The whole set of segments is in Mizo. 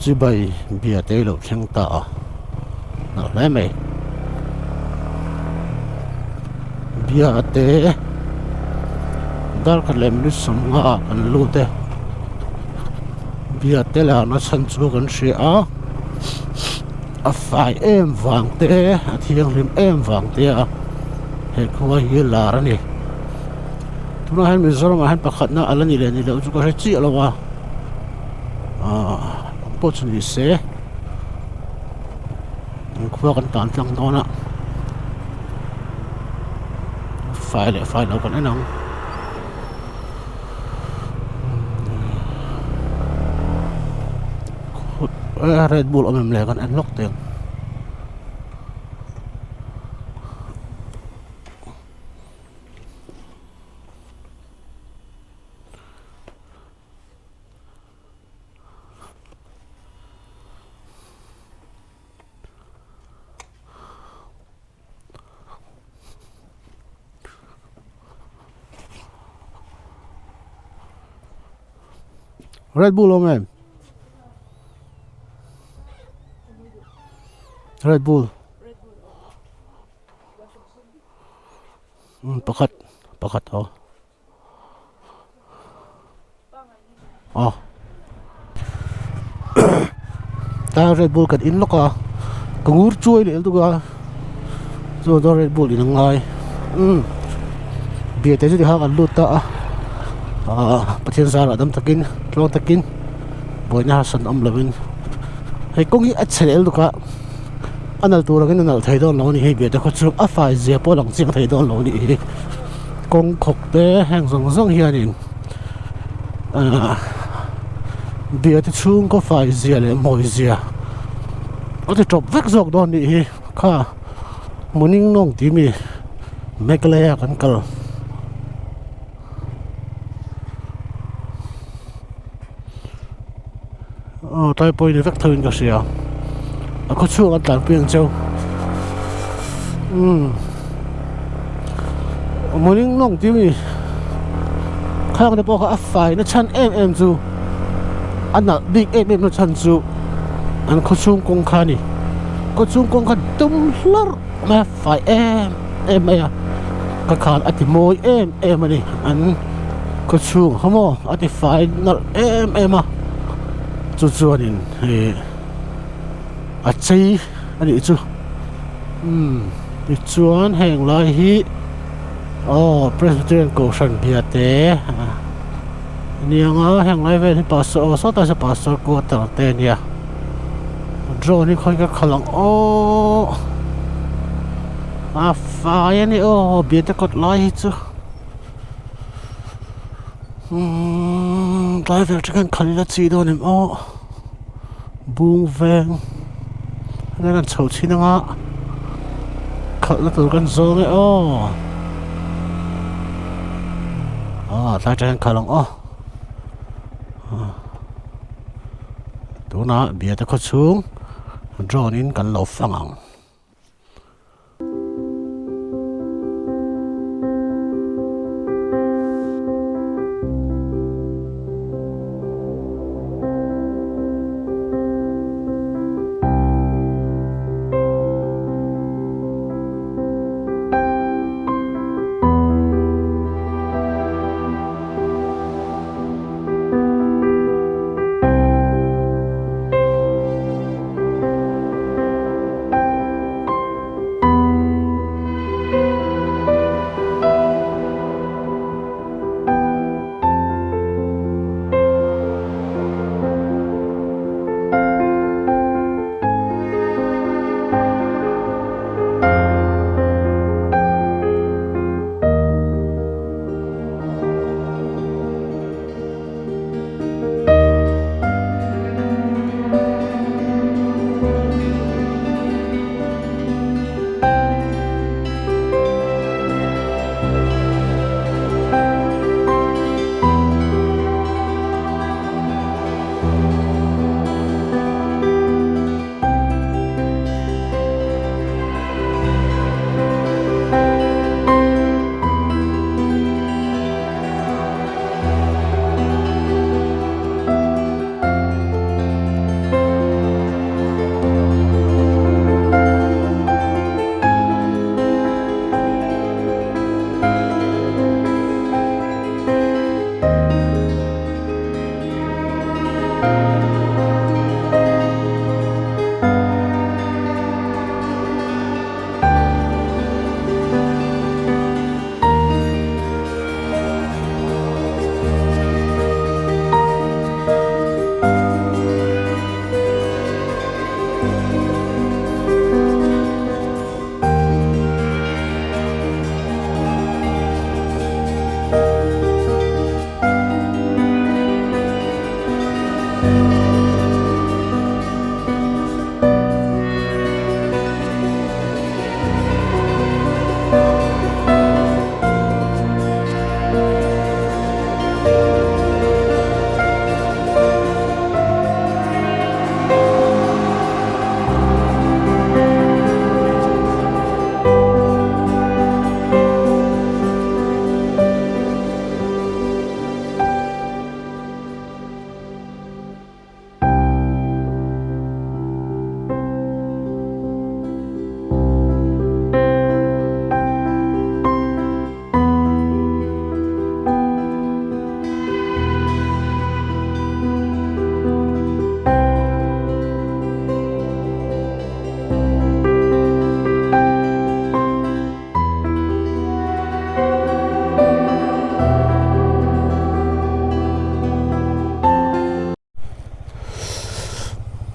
Chibai bia te lo thleng ta a nalh hle mai bia te dar khat leh minute sawmnga ah kan lut e bia te larna chhan chu kan hria a a fai em vang te a thianghlim em vang te a he khua hi lar a ni tunah hian Mizoram ah hian pakhatna ala ni leh ni loh chu ka hre chiah lo a. Ahh eng pawh chu ni se an khua kan tan tlang dawn a fai leh fai lo kan en ang red bull awm em le kan en lawk teh ang. Red Bull awm em? Red Bull. Pakhat pakhat aw. Aw tlai red bull kan in lawk a ka ngur chuai leh lutuk a chuan chuan red bull in a ngai umm biate chu tikhan kan lut ta a ahh Pathian zarah dam takin tluang takin buaina harsat awm lovin hei kawng hi a chhe leh lutuk a a nalh tur angin a nalh thei dawn lo a ni hei biate khaw chu a fai zia pawh a lang chiang thei dawn lo a nih hi. Kawng khawk te heng zawng zawng hianin ahh biate chhungkaw fai zia leh mawi zia a ti tawp vek zawk dawn nih hi kha hmuning nawng tih mi Meghalaya kan kal. Aw tlai pawh in vek tho in ka hria a khaw chhuak an tlanpui ang cheu umm morning lawng tih ami khang te pawh kha a fai na chhan em em chu a nalh bik em em na chhan chu an khaw chhung kawng kha a ni khaw chhung kawng kha dum hlarh mai a fai em em mai a ka khan a ti mawi em em a ni an khaw chhung kha maw a ti fai nalh em em a chu chuanin ih a chei a nih chu umm tichuan heng lai hi aw Presbyterian kohhran bia te aniang a heng lai vel hi pastor aw sawtah sawn pastor quarter te a nia drone hi khawi ka khalh ang aw a fai a ni aw biate kawt lai hi chu. Umm driver te khan khalh ila chi dawn em aw bung veng helai kan chho chhin anga khalh na tur kan zawng e aw ah tlai atang hian khalh ang aw tunah biate khaw chhung drone in kan lo fang ang.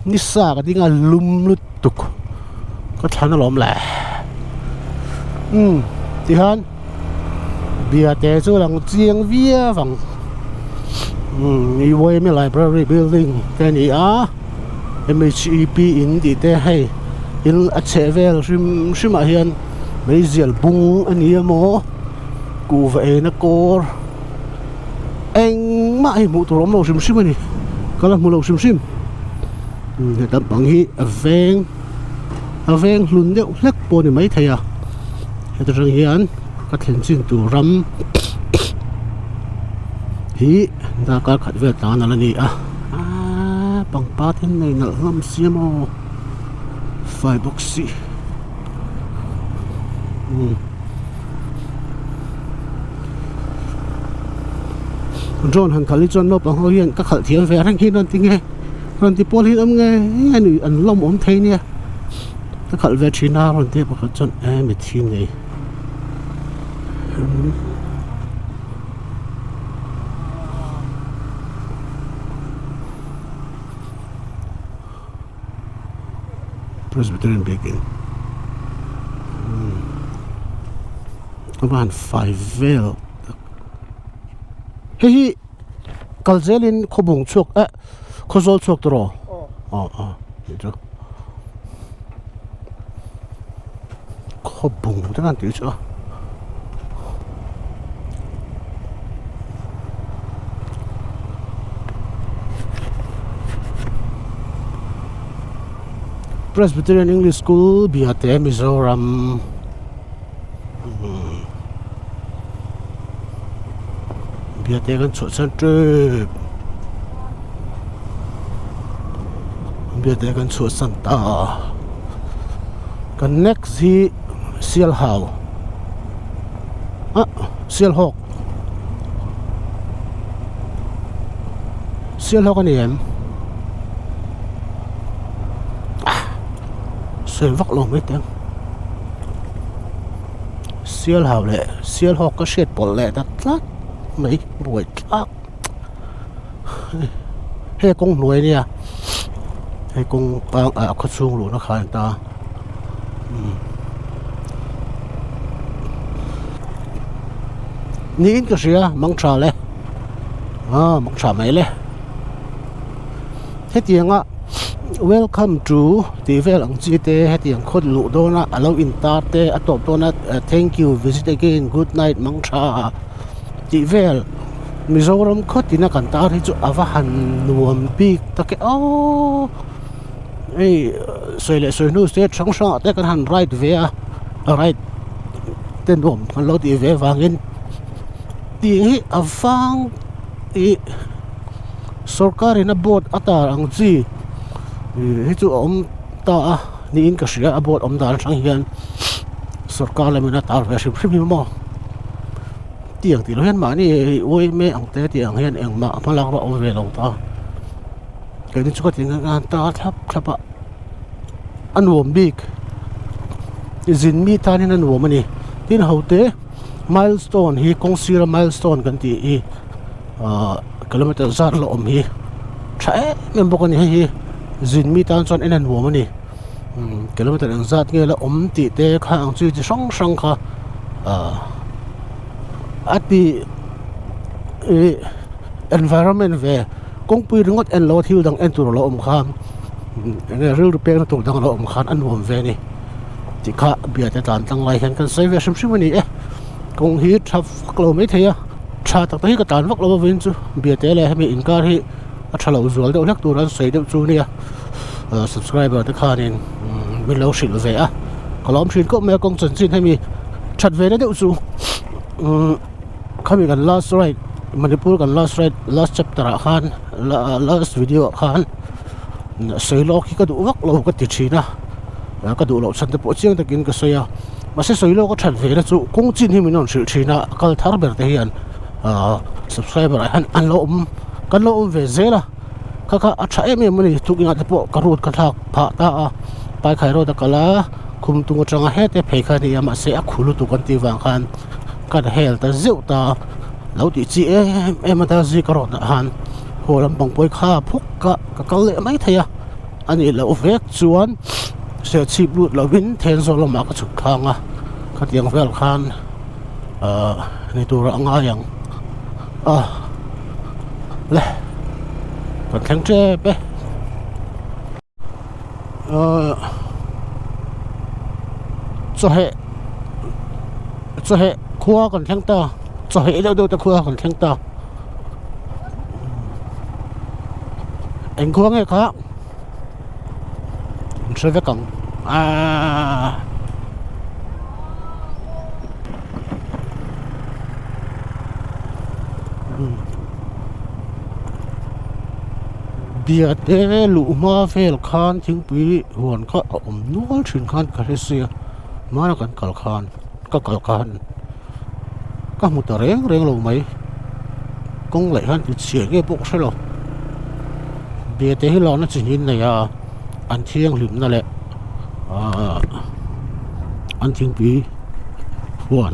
Nisa ka ding a lum lutuk ka thlan alawm le umm tihian biate chu a lang chiang viau ang umm yma library building te a ni a mhep in tih te hei in a chheh vel hrim hrim ah hian meizial bung a ni emaw kuhva eina kawr. Engmah hi hmuh tur a awm lo hrim hrim a ni ka la hmu lo hrim hrim heta bang hi a veng a veng hlun deuh hlek pawh a ni maithei a heta tang hian ka thlen chin tur ram hi darkar khat vel tan ala ni a aaa pangpar te an nei nalh hlawm sia maw fai bawk si umm. Drone han khalh hi chuan naupang ho hian ka khalh thiam ve reng hi rawn ti nge rawn ti pawl hi an awm nge nge ni an lawm awm thei nia ka khalh ve thin a rawn ti pakhat chuan e mitthi nei Presbyterian biakin a va han fai vel tak hei hi kal zelin khawbung chhuak eh khawzawl chhuak tawh rawh aw aw tih chu khawbung te khan tih chu a. Presbyterian English School Biate Mizoram Biate kan chhuah chuan tep Biate kan chhuah san ta kan next hi Sialhau ah Sialhawk Sialhawk a ni em? Ah sawi vak lo mai teh ang Sialhau leh Sialhawk ka hriat pawlh leh ta tlat mai buai thlak hei kawng hnuai ania hei kawng pang ah khawchhung luhna kha a ni ta umm niin ka hria mang tha le ah mang tha mai le hetianga welcome to tih vel ang chi te hetiang khaw luh dawna a lo intar te a tawp dawna thank you visit again good night mang tha tih vel Mizoram khaw tina kan tar hi chu a va han nuam bik tak e aww hei sawi leh sawi hnu state hrang hrang ah te kan han ride ve a ride te nuam kan lo tih ve avangin tih hi a vang ih sorkar in a board a tar ang chi ih hi chu a awm ta a niin ka hria a board awm dan atang hian sorkar lamin a tar ve hrim hrim hi maw. Tiang tih loh hian mahni uai mai ang te tih ang hian engmah hmalak pawh a awm ve lo ta keini chu ka ti ngang a tar thlap thlap a a nuam bik zin mi tan hian a nuam a ni tin ho te milestone hi kawng sira milestone kan tih hi ahh kilometer zat la awm hi tha em em bawk a ni hei hi zin mi tan chuan en a nuam a ni. Kilometer eng zat nge la awm tih te kha ang chi chi hrang hrang kha ah a ti ih environment ve kawngpui ringawt en lo a thil dang en tur a lo awm khan eng nge rilru pekna tur dang a lo awm khan a nuam ve a ni tih kha biate tlan tlang lai hian kan sawi ve hrim hrim a ni e kawng hi tha vak lo maithei a tha tak tak hi ka tlan vak lo avangin chu biate leh hemi inkar hi a tha lo zual deuh hlek tur an sawi deuh chu nia. Subscriber te khanin min lo hrilh ve a ka lawm thin khawp mai a kawng chanchin hemi that ve na deuh chu khami kan last ride Manipur kan last ride last chapter ah khan last video ah khan sawi lawk hi ka duh vak lo ka ti thin a ka duh loh chhan te pawh chiang takin ka sawi a mahse sawi lawk a that ve na chu kawng chin hi min rawn hrilh thin a kal thar ber te hian subscriber ah hian an lo awm kan lo awm ve zel a. Kha kha a tha em em a ni tukinah te pawh ka route ka thlak phah ta a Paikhai road a kal a khum tung atanga hete phei kha a ni a mahse a khu lutuk an tih vang khan ka hel ta zeuh ta lo tih chi em em a ta zika road ah khan haw lampang pawh hi kha phawk a ka kal leh mai thei a. A nih loh vek chuan Serchhip lut lovin Thenzawl lamah ka chhuk thlang a, khatiang vel khan ahh ni turah a ngai ang a le kan thleng tep e ahh chawheh chawheh khua kan thleng ta chawheh deuh deuh te khua kan thleng ta. Eng khua nge kha an hre vek ang aaa Biate luh hma vel khan thingpui huan kha a awm nual thin khan ka hre sia hmana kan kal khan ka kal khan. Ka hmu ta reng reng lo mai kawng leh hian chhia nge pawh ka hre lo biate hi lohna chi hnih an nei a an thianghlimna leh ahh an thingpui huan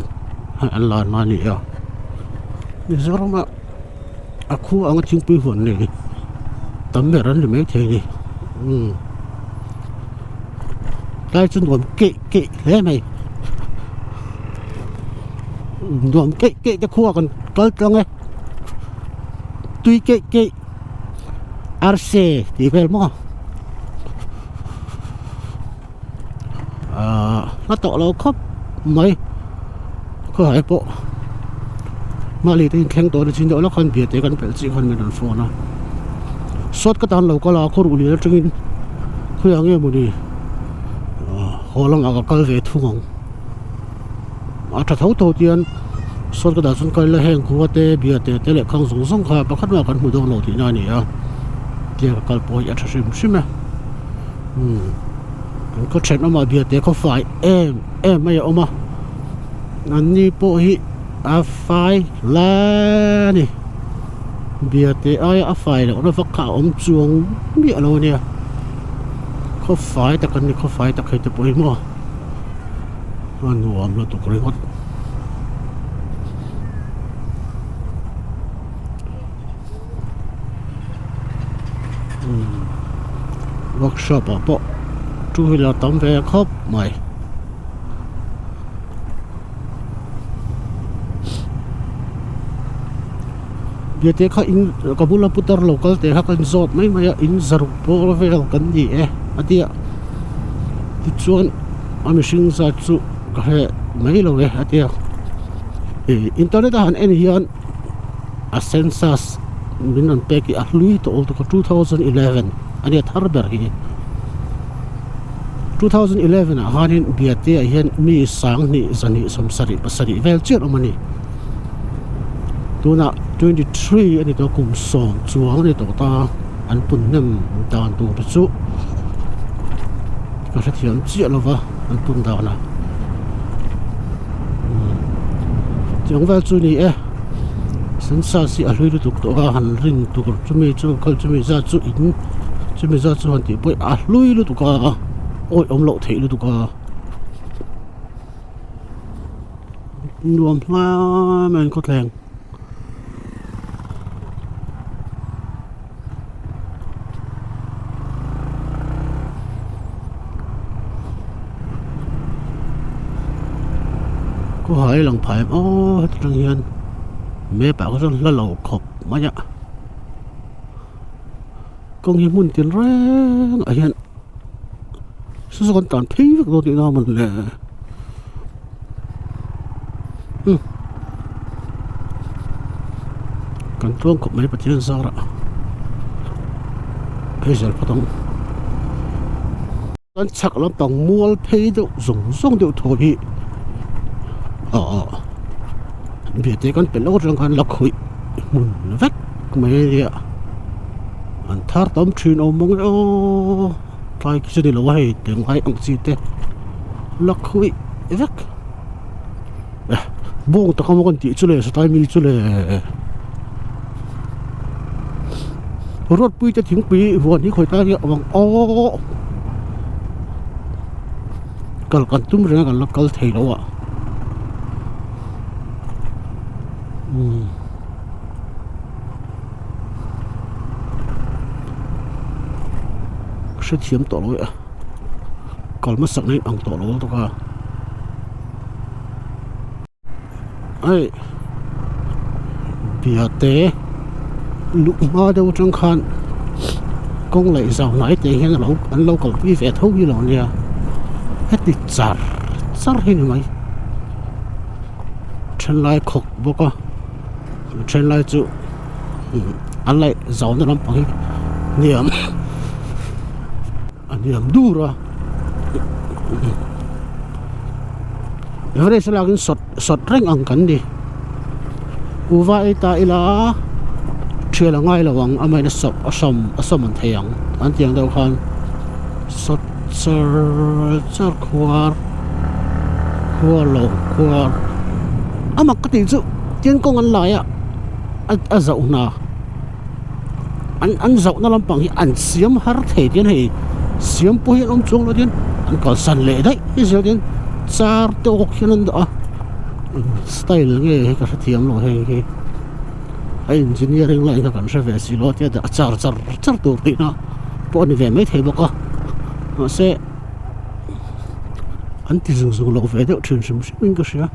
an lan a ni a Mizoram ah a khua anga thingpui huan nei tam ber an ni maithei a ni umm tlai chu nuam keih keih hle mai. Nuam keih keih te khua kan kal tlang e tui keih keih arse tih vel maw ahh hla tawh lo khawp mai khawhai pawh mahni te inthleng tawh chin deuh lawk khan biate kan pelh chiah khan min rawn phone a sawt ka tan lo kal a khaw ruh lian atangin khawiah nge mawni haw lamah ka kal ve thung ang. A tha tho tho tian sawn ka dah chuan kal ila heng khua te bia te te leh khang zawng zawng kha pakhat mah kan hmu dawn lo tihna a ni a tiang ka kal pawh hi a tha hrim hrim e umm kan khaw thenawmah bia te khaw fai em em mai a awm a an ni pawh hi a fai hle a ni bia te aia a fai lohna vak kha a awm chuang miah lo a nia khaw fai tak an ni khaw fai tak hei te pawh hi maw. A nuam lutuk ringawt. Umm workshop ah pawh two wheeler tam ve khawp mai. Biate kha in ka bula putar lo kal teh kha ka inzawt mai mai a in zaruk bawr vel kan ni e a ti a tichuan a mihring zat chu ka hre mai lo e a ti a ih internet a han en hian a census min rawn pek hi a hlui tawh lutuk a 2011 a nia thar ber hi 2011 ah khanin Biate ah hian mi sanghnih zahnih sawmsarih pasarih vel chiah an awm a ni. Tunah 23 a ni tawh a kum sawm chuang a ni tawh ta an pun hnem dan tur te chu ka hrethiam chiah lo va an pun dan a umm tiang vel chu a ni e census hi a hlui lutuk tawh a han rin tur chumi chu kal chumi zat chu in chumi zat chu han tih pawh a hlui lutuk a awih awm loh theih lutuk a. Nuam hlai mai an khawthleng. Khawhai lang phai em aw heti tang hian map ah kha chuan hla lo khawp mai a kawng hi hmun tin reng ah hian saw saw kan tlan phei vek dawn tihna a mawn le. Umm kan tluang khawp mai Pathian zarah phei zel phawt ang kan chhak lampang mual phei deuh zawng zawng deuh thaw hi ah biate kan pelh lawk atang khan la khawih hmun vek mai a nia an thar tam thin awm mang e aw. Tlai khi chu ni lo a hei tenglai ang chi te la khuih vek eh bawng taka maw kan tih chu le satlai mi chu le ruatpui te thingpui huan hi khawi tlai hi a awm ang aw kal kan tum reng a kan la kal thei lo a umm. Hrethiam tawh lo e a kal hmasak na in ang tawh lo lutuk a hei biate luh hma deuh atang khan kawng leh zau hnai te hian alo an lo kalpui ve tho hi lo nia heti char char hi ni mai thenlai khawk bawk a thenlai chu. An laih zauhna lampang hi hniam a hniam dur a Everest lak in sawt sawt reng ang kan ni kuhva ei ta ila thial a ngai lo ang amah in a sawp a sawm a sawm an thei ang an tih ang deuh khan sawt char char khuar khuar lo khuar a mak ka tih chu tin kawng an lai a. a zauh hna an an zauhna lampang hi an siam har thei tiin hei siam pawh hi an awm chuang lo tin an kalsan leh daih hi zel tin char te awk hian an dah a eng style nge hi ka hrethiam lo heng hi a engineering line kha kan hre ve si lo a tia a char char char tur tihna pawh a ni ve maithei bawk a mahse an ti zung zung lo ve deuh thin hrim hrim in ka hria.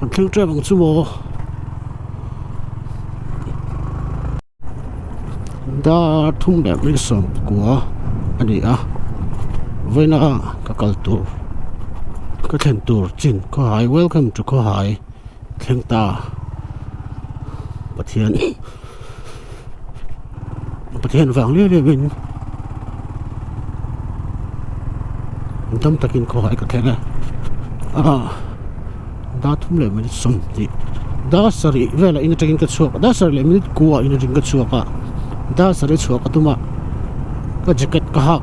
Kan thleng tep ang chu maw dar thum leh hming sawm kua a ni a vawiina ka kal tur ka thlen tur chin khawhai welcome to khawhai thleng ta Pathian Pathian vang liau liau in tam takin khawhai ka thleng a ah dar thum leh minute sawmhnih dar sarih velah in atangin ka chhuak a dar sarih leh minute kuah in atangin ka chhuak a dar sarih chhuah ka tum a ka jacket ka hak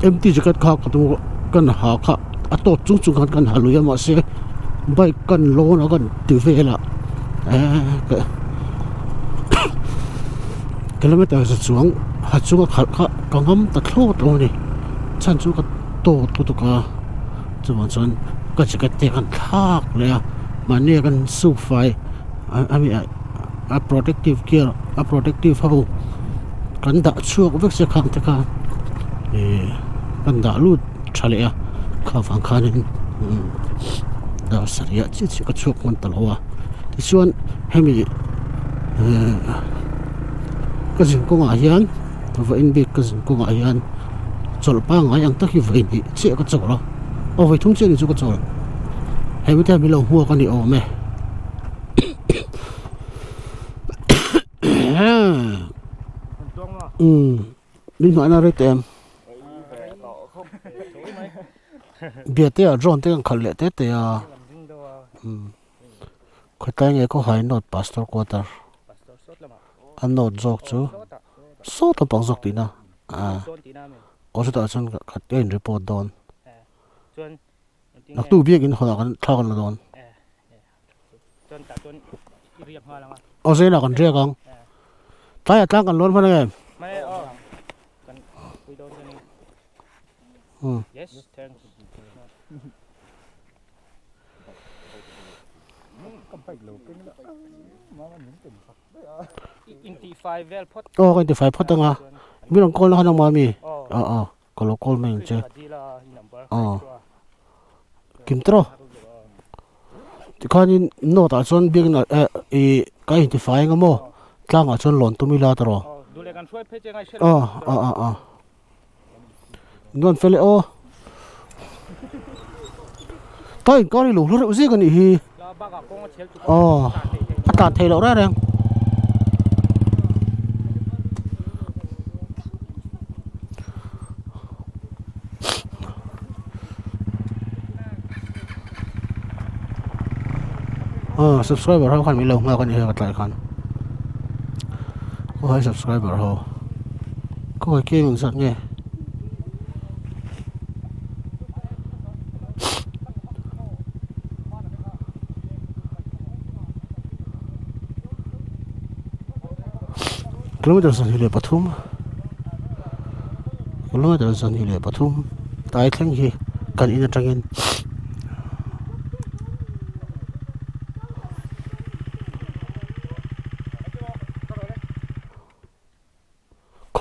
empty jacket ka hak ka tum a kan ha kha a tawt chung chung khan kan ha lui a mahse bike kan lawn a kan ti vel a ehh kilometer za chuang ha chunga khalh kha ka ngam ta thlawt lo a ni chhan chu ka tawt lutuk a chuvang chuan ka jacket te kan thlak leh a mahni a kan suk fai a protective gear a protective ho kan dah chhuak vek se khang te kha ih kan dah lut. tha leh a kha vang khanin dar sarih ah chiah chiah ka chhuak hman ta lo a tichuan hemi ehh ka zin kawngah hian vawiin bik ka zin kawngah hian chawlh pangngai ang tak hi vawi hnih chiah ka chawl a aw vawi thum chiah ni chu ka chawl hemi te hian min lo hmuak a ni awm e umm. Min hmuhna rei teh em? Biate ah drone te kan khalh leh tete a umm khawtlai nge khaw hai note pastor quarter a note zawk chu saw lampang zawk tihna ah aw chutah chuan ka in report dawn naktuk biakin hawnah kan thla kan la dawn. Aw zainah kan riak ang tlaiah tlang kan lawn hman ange aw ka intifai phawt anga mi rawn call na khan ang mami aw aw. Ka lo call mai ang che aw kim tawh tikhanin note ah chuan biakna eh ih ka intifai anga maw tlangah chuan lawn tum ila tawh rawh aw ah ah ah nuam fel e aw ka inkar hi lo hla reuh zek a nih hi aw a tlan theih loh reng reng. Aw subscriber ho khan min lo nghak a ni hei ka tlai khan aw hei subscriber ho khawngaih keng ang zat nge. Kilometer 23 kilometer 23 tlai thleng hi kan in atangin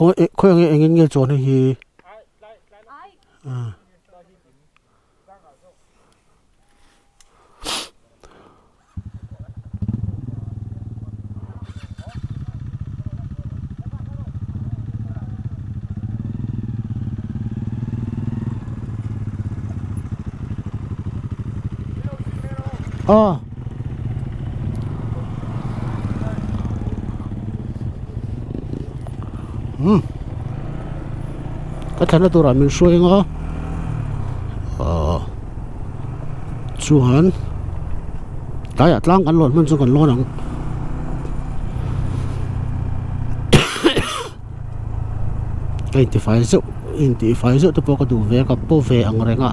Khawi khawi ang engin nge chuan hei hi ah. Ah. Um. Ka thlanna turah min hruai ang a. Ah. Chuan tlaiah tlang kan lawn hman chu kan lawn ang. Ka intifai zeuh intifai zeuh te pawh ka duh ve a ka paw ve ang reng a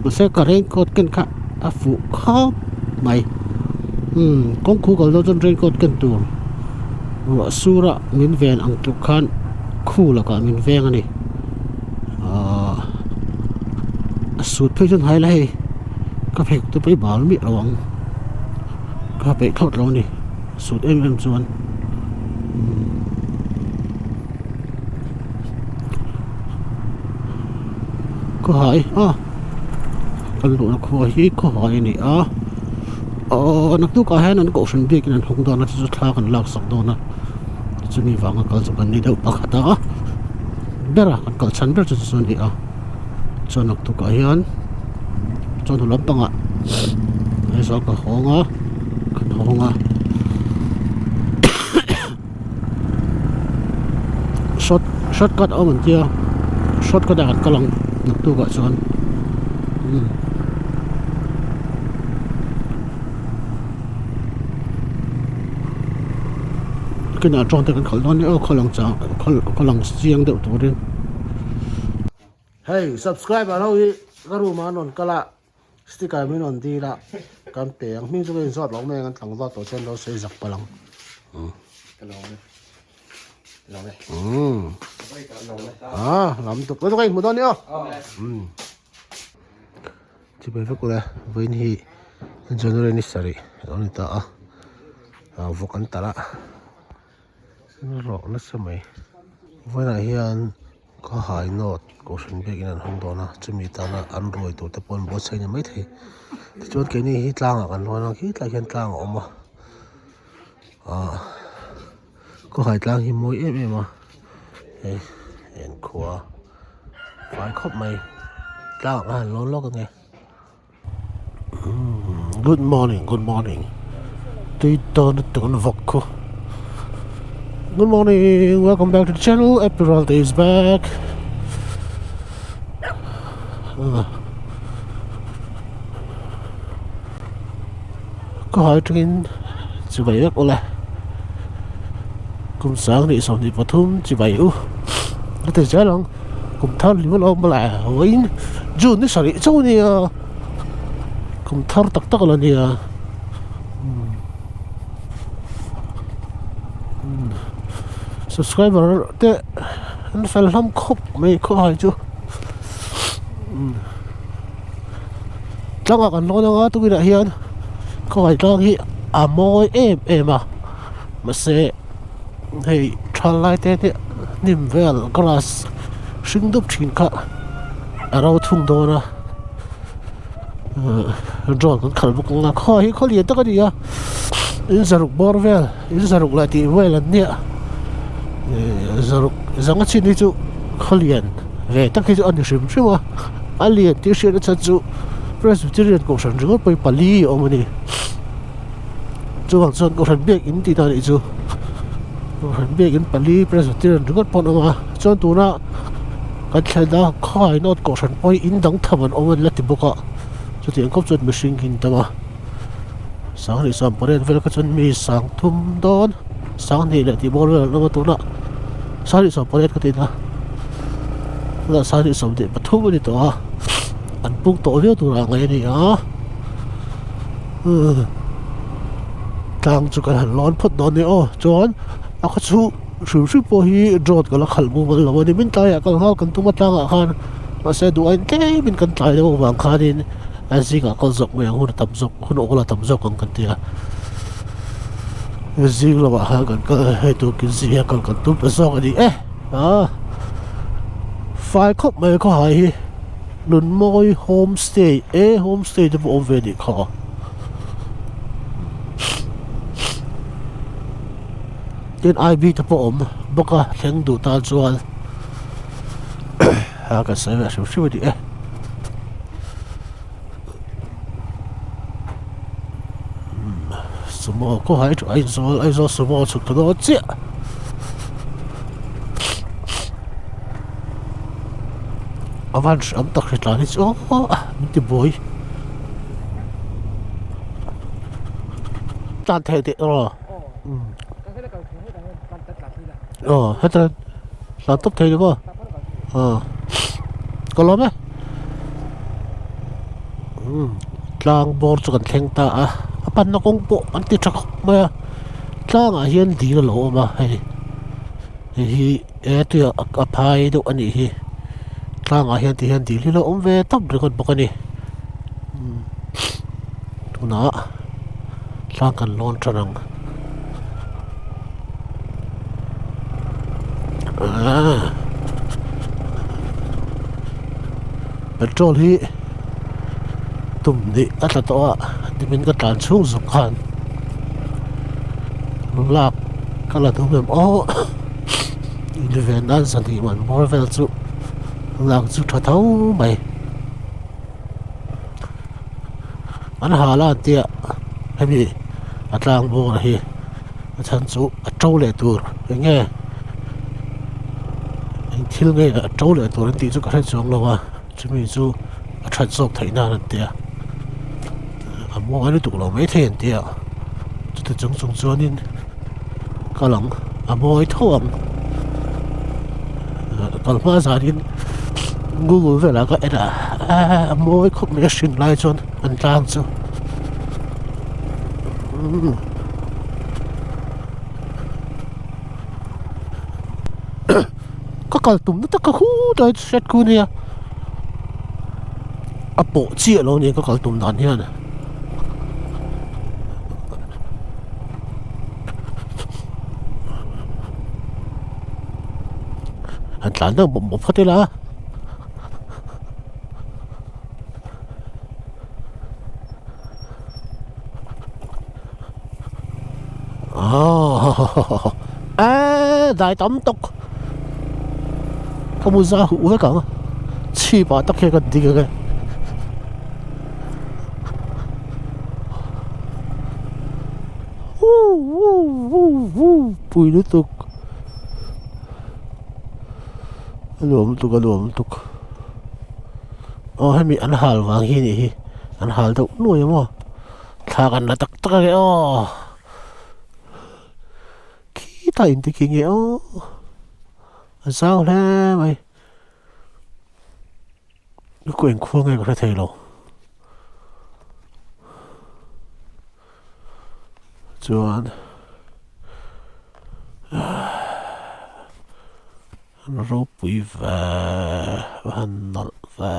mahse ka raincoat ken kha a fuh khawp mai umm kawng khu kal dawn chuan raincoat ken tur ruah sur a min ven ang tluk khan khu lakah min veng a ni ahh a sut phei chuan hai la hei ka pheikhawk te pawh hi bal miah lo ang ka peih thlawt lo a ni. Sut em em chuan khawhai a kan luhna khua hi khawhai a ni a aww naktukah hian an kohhran biakin an hawng dawn a chu chu thla kan lak sak dawn a chumi vanga kal chu kan ni deuh pakhat a bera kan kal chhan ber chu chu a ni a chuan naktukah hian chuan hu lampangah Aizawl ka hawng a kan hawng a short shortcut a awm an tia shortcut ah kan kal ang naktukah chuan umm. Kinah tawng te kan khalh dawn nia aw khaw lang chang khaw lang chiang deuh turin. Hei subscriber ho hi ka room ah an rawn kal a sticker min rawn dil a kan pe ang hming chu ka inzawt loh mai ang an tlangval tawh chuan lo sawi zak palh ang. Ka lawm e. Lawm e. Umm. Ah lam tuk ka inhmu dawn nia aw. Umm. Chibai vek ula vawiin hi January ni sarih a lo ni ta a ah vawk an talh a rawh nasa mai vawiinah hian khawhai note kohhran biakin an hawng dawn a chumi tana an ruai tur te pawh an buatsaih a ni maithei tichuan keini hi tlangah kan lawn a khilaiah khian tlang a awm a ah khawhai tlang hi mawi em em a hei enkhua. Fai khawp mai tlangah khan han lawn lawk ange umm good morning good morning tui tawn lutuk an vawk khu good morning welcome back to the channel April day is back ka hai tangin chibai vek ula kum 2023 chibai u a ti zel ang kum thar hlim alawm mawle vawiin June ni sarih chauh a nia kum thar tak tak a la nia subscriber te an fel hlawm khawp mai khawhai chu. Tlangah kan lawn anga tukinah hian khawngaih tlang hi a mawi em em a mahse hei thal lai te hi hnim vel grass hring dup thin kha a ro thung dawn a drone kan khalh bawk ang a khaw hi khaw lian tak a ni a in zaruk bawr vel in zaruk lah tih vel an nia zaruk zanga chin hi chu khaw lian. Ve tak hi chu a ni hrim hrim a a lian tih hriatna chhan chu Presbyterian kohhran ringawt pawhin pali a awm a ni chuvang chuan kohhran biakin tih dan anih chu kohhran biakin pali Presbyterian ringawt pawh an awm a chuan tuna kan thlen a khawai nawt kohhran pawh hi in dang tham an awm an la ti bawk a chutiang khawp chuan mihring hi an tam a sanghnih sawm pariat vel kha chuan mi sang thum dawn sanghnih leh tih bawr vel an awm a tunah sanghnih 18 ka tih na tunah sanghnih 13 a ni tawh a an puk tawh viau turah ngaih a ni a tlang chu kan han lawn phawt dawn a ni aw chuan a khaw chhung hrim hrim pawh hi drone ka la khalh mumal lo a ni min tlaiah kal nghal kan tum a tlangah khan mahse duh aiin tlemin kan tlai deuh avang khanin a zingah kal zawk mai ang hun a tam zawk hun awl a tam zawk ang kan ti a. Zing lamah khan kan kal a, hei tukin zing hian kal kan tum ta zawk a ni e. Aa fai khawp mai khawhai hi Nunmawi homestay e homestay te pawh awm ve a nih kha. Tin I B te pawh awm bawk a thleng duh tan chuan a kan sawi ve hrim hrim a ni e. Sumo khaw hai thu Aizawl Aizawl sumo chhuk ta dawn chiah. A van hram tak hri tlan hi chu aw min ti buai. Tlan thei teh aw. Aw heta tlan tawp thei lo maw? Aw ka lawm e. Tlang bawr chu kan thleng ta a a panna kawng pawh an ti tha khawp mai a tlangah hian dil a lo awm a hei hei hi he tuiah a phai deuh a nih hi tlangah hian ti hian dil hi a lo awm ve tawp ringawt bawk a ni tunah tlang kan lawn tan ang Petrol hi tum hnih a tla tawh a nimin ka tlan chhung zawk khan lak ka la dum em aw inven nan zahnih man bawr vel chu lak chu tha tho mai an hal a an tia hemi a tlang bawr hi a chhan chu a to leh tur eng nge eng thil nge a to leh tur an tih chu ka hre chuang lo a chumi chu a that zawk theih nan an tia a mawi lutuk lo maithei an tia chuti chung chung chuanin kal ang a mawi tho ang kal hma zanin google velah ka en a a mawi khawp mai a hrin lai chuan an tlang chu. Ka kal tum na tak ka khut a hriat khu nia a pawh chiah lo nia ka kal tum dan hian han tlan deuh mawp mawp phawt ila. Eee dai tam tawk ka mu za huh vek ang chhip ah tak hian ka ding ang e pui lutuk a nuam lutuk a nuam lutuk aw hemi an hal vang hi a nih hi an hal deuh nuai a maw thla kan la tak tak ange aw khitah in ti khi nge aw a zau hle mai ka engkhua nge ka hre thei lo chuan Ropui ve a han nawlh ve.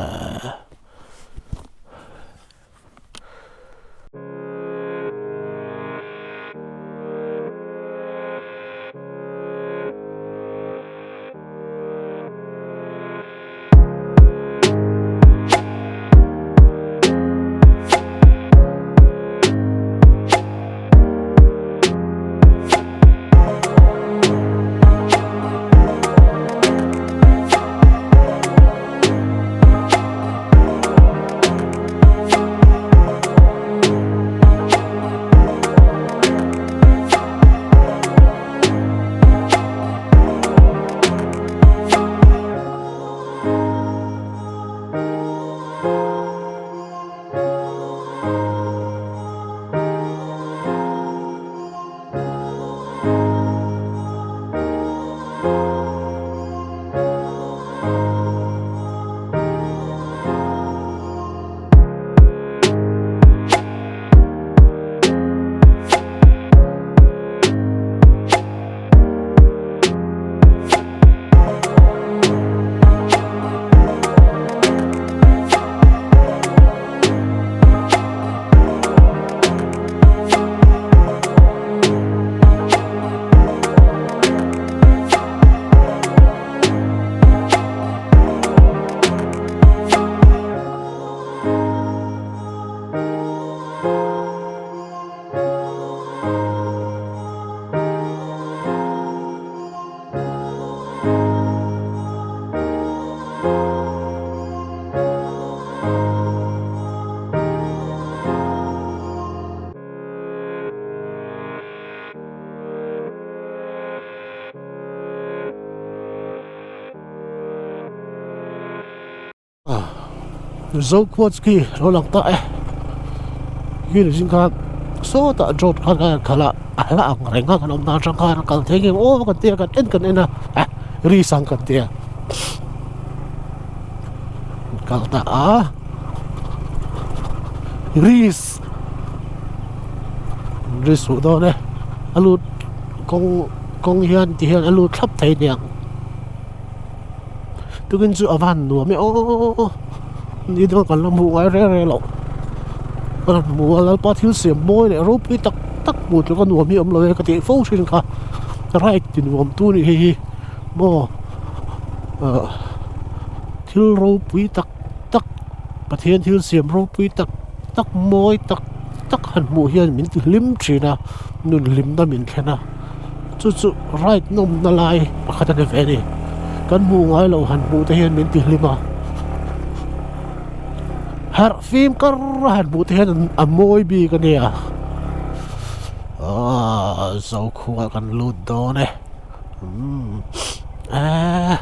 Zokhua chu khi lo lang ta e khi ni zing khan sawtah drone khan a khalh a a hla ang reng a kan awm dan atang khan a kal thei ngei aw kan tia kan en kan en a ah ri sang kan tia kal ta a ris ris huh dawn e a lut kawng kawng hian ti hian a lut thlap thei aniang. Tukin chu a va han nuam e aw ni dawn kan la hmuh ngai reng reng loh ka rawn hmu a Lalpa thil siam mawi leh ropui tak tak hmuh tur ka nuam hi a awm lo e ka tih fo thin kha ride ti nuam tu nih hei hi maw ah thil ropui tak tak Pathian thil siam ropui tak tak mawi tak tak han hmuh hian min ti hlim thin a nun hlimna min thlen a. Chu chu ride nawmna lai pakhat a ni ve a ni. Kan hmuh ngai loh han hmuh te hian min ti hlim a. Harh fim kar a han hmuh te hian a mawi bik a nia. Aaa Zokhua kan lut dawn e. Umm eee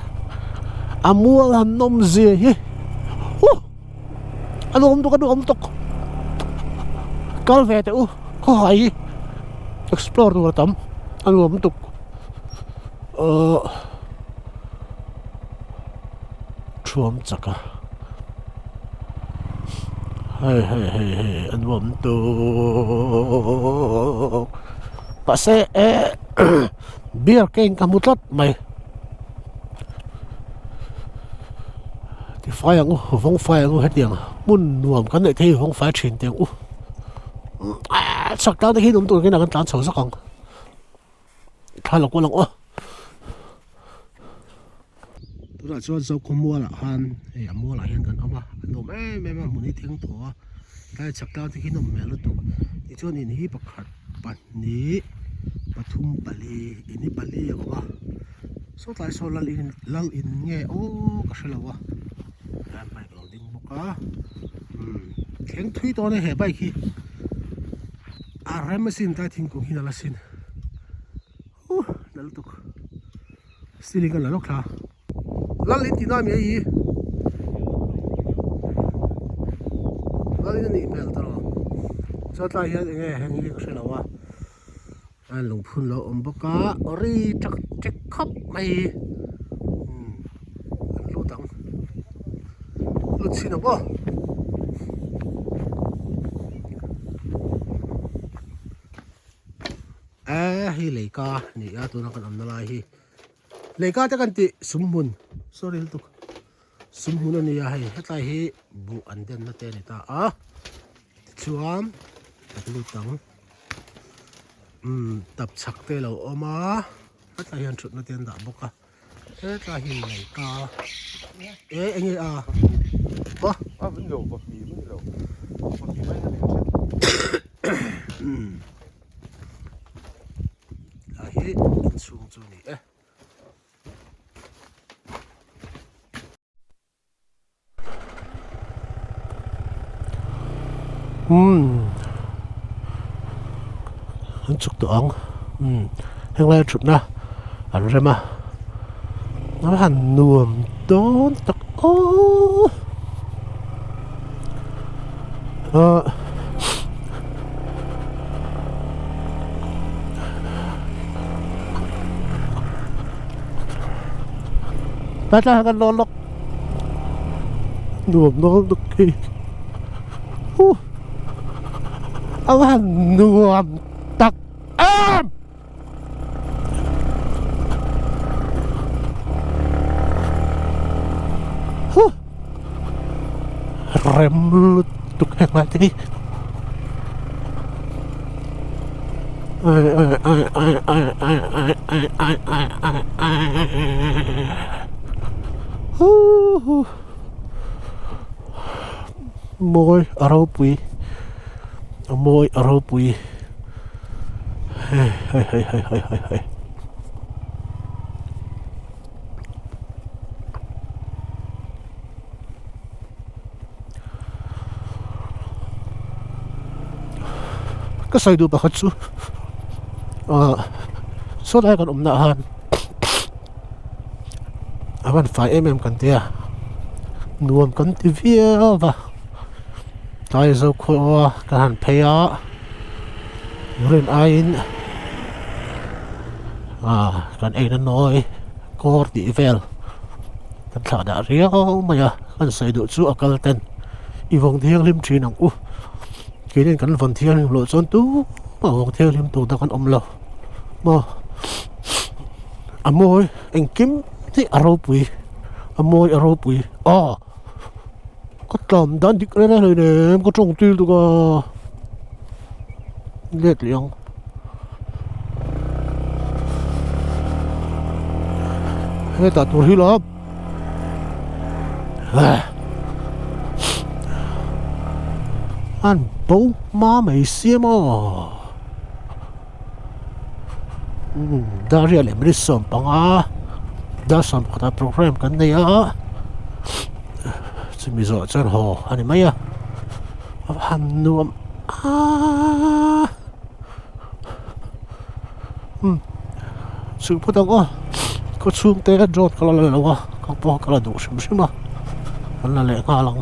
a mual han nawm zia hi huh a nuam tuk a nuam tuk kal ve teh u khawhai hi explore tur a tam a nuam tuk ahh thuam chak a hei hei hei hei a nuam tuk mahse eh beer ka in ka hmu tlat mai. Tifai ang u vawng fai ang u hetiang hmun nuam kan neih theih hi vawng fai thin teh ang u aaa chak tlang te khi awm tur hian kan tlan chho zawk ang thla lo kual ang aw. Tunah chuan Zokhua mualah khan hei a mualah hian kan awm a a nuam em em a hmun hi theng thaw a tlai chak tlang te khi nawm hmel lutuk tichuan in hi pakhat pahnih pathum pali in hi pali a awm a. Saw tlai saw lal in lal in nge aw ka hre lo a tlai bike a lo ding bawk a umm thleng thui dawn e he bike hi a rem asin tlai thingkung hi nalh asin huh nalh lutuk ceiling a la lawk thla lal in tih na ami hei hi lal in a nih hmel tawh chuan tlai hian eng nge heng hi ka hre lo a. A lungphun lo awm bawk a ri ṭak ṭek khawp mai umm an lut ang lut chhin ang aw eh hei leika a ni a tuna kan awmna lai hi leika te kan tih sumhmun sorry lutuk sumhmun a ni a hei hetlai hi buh an denna te a ni ta a tichuan kan lut ang. Umm tap chhak te a lo awm a hetlai hian thutna te an dah bawk a hetlai hi lei ka e eng nge a maw umm tlai hi inchhung chu a ni e. Umm an chhuk tawh ang umm henglai a thutna an rem a a han nuam dawn tak aw ah. Tlai tlai kan lawn lawk nuam dawn lutuk hi huh a va han nuam tak em huh rem lutuk heng lai te hi. Mawi a ropui a mawi a ropui hei hei hei hei hei hei. Ka sawi duh pakhat chu ah saw lai kan awmna ah khan a van fai em em kan tia. Nuam kan ti viau va, tlai zo khua kan han phei a, rin aiin ah kan eina nawi kawr tih vel kan thlah dah riau mai a, kan sawi duh chu a kal ten i vawng thianghlim thin ang u, keinin kan vawn thianghlim loh chuan tumah vawng thianghlim tur te kan awm lo maw a mawi engkim hi a ropui. A mawi a ropui a ka tlan dan dik reng reng hleinem ka tawng tir tuk a let leh ang hetah tur hi la an bo hma mai sia maw Daria leh minute 15 dar 11 ah program kan nei a chumi zawh chuan haw a ni mai a a han nuam aaaa umm chhuk phawt ang aw khaw chhung te drone ka la la lo a ka pawh ka la duh hrim hrim a kan la leh nghal ang.